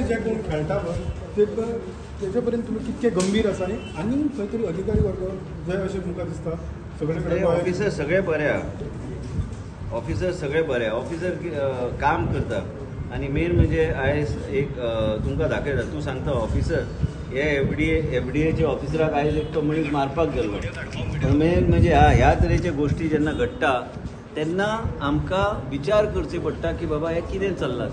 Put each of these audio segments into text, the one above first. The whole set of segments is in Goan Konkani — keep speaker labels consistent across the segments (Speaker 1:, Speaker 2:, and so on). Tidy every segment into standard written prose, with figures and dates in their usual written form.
Speaker 1: जे कोण खेळटा पळय ते तेजे पर्यंत तुमी कितके गंभीर आसा आनी आनी खंय तरी अधिकारी वर्ग जे अशें तुमकां दिसता सगळे कडेन
Speaker 2: ऑफिसर सगळे बरे आहा, ऑफिसर सगळे बरे, ऑफिसर काम करता. आनी मेन म्हणजे आयज एक तुमकां दाखयता, तूं सांगता ऑफिसर हे एफडीएचे ऑफिसराक आयज एक तो मनीस मारपाक गेल्लो. पण मेन म्हणजे ह्या तरेचे गोश्टी जेन्ना घडटा तेन्ना आमकां विचार करचे पडटा की बाबा हें कितें चल्लां.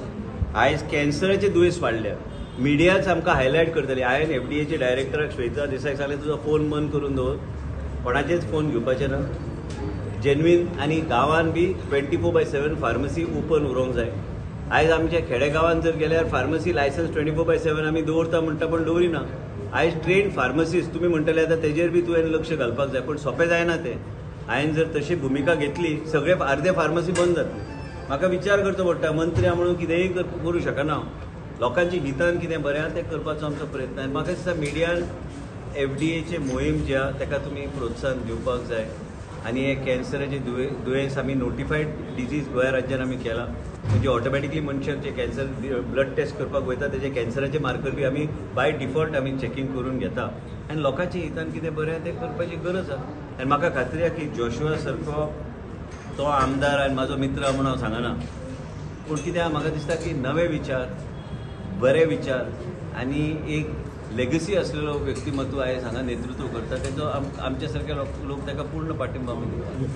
Speaker 2: आयज कॅन्सराचे दुयेंस वाडल्या, मिडियाच आमकां हायलायट करतली. हांवें एफडीएचे डायरेक्टराक श्वेता देसाय सांगलें तुजो फोन बंद करून दवर, कोणाचेच फोन घेवपाचे ना, जेन्युइन. आनी गांवान बी 24/7 फार्मसी ओपन उरोंक जाय. आयज आमच्या खेडेगांवान जर गेल्यार फार्मसी लायसन्स 24/7 आमी दवरता म्हणटा, पण दवरिना. आयज ट्रेन फार्मसिस्ट तुमी म्हणटले आतां तेजेर बी तुवें लक्ष घालपाक जाय, पूण सोंपें जायना तें. हांवें जर तशी भुमिका घेतली सगळे अर्दे फार्मसी बंद जातले. म्हाका विचार करचो पडटा, मंत्री म्हणून कितेंय करूं शकना. लोकांच्या हितान कितें बरें आहा तें करपाचो आमचो प्रयत्न. आनी म्हाका दिसता मिडियान एफडीएचे मोहीम जी आहा ताका तुमी प्रोत्साहन दिवपाक जाय. आनी हे कॅन्सराचे दुयेंस आमी नोटिफायड डिजीज गोंया राज्यान आमी केला, म्हणजे ऑटोमॅटिकली मनशाक जे कॅन्सर ब्लड टेस्ट करपाक वयता तेजे कॅन्सराचे मार्कर बी आमी बाय डिफॉल्ट आमी चॅकींग करून घेता. आनी लोकांच्या हितान कितें बरें आहा तें करपाची गरज आहा. आनी म्हाका खात्री आहा की जोशुआ सारको तो आमदार आनी म्हाजो मित्र म्हणून हांव सांगना, पूण कितें आहा म्हाका दिसता की नवे विचार, बरे विचार आनी एक लेगसी असलेलो व्यक्तिमत्व आयज हांगा नेतृत्व करता, तेजो आमच्या सारके लोक ताका पूर्ण पाठिंबो आमी दिता.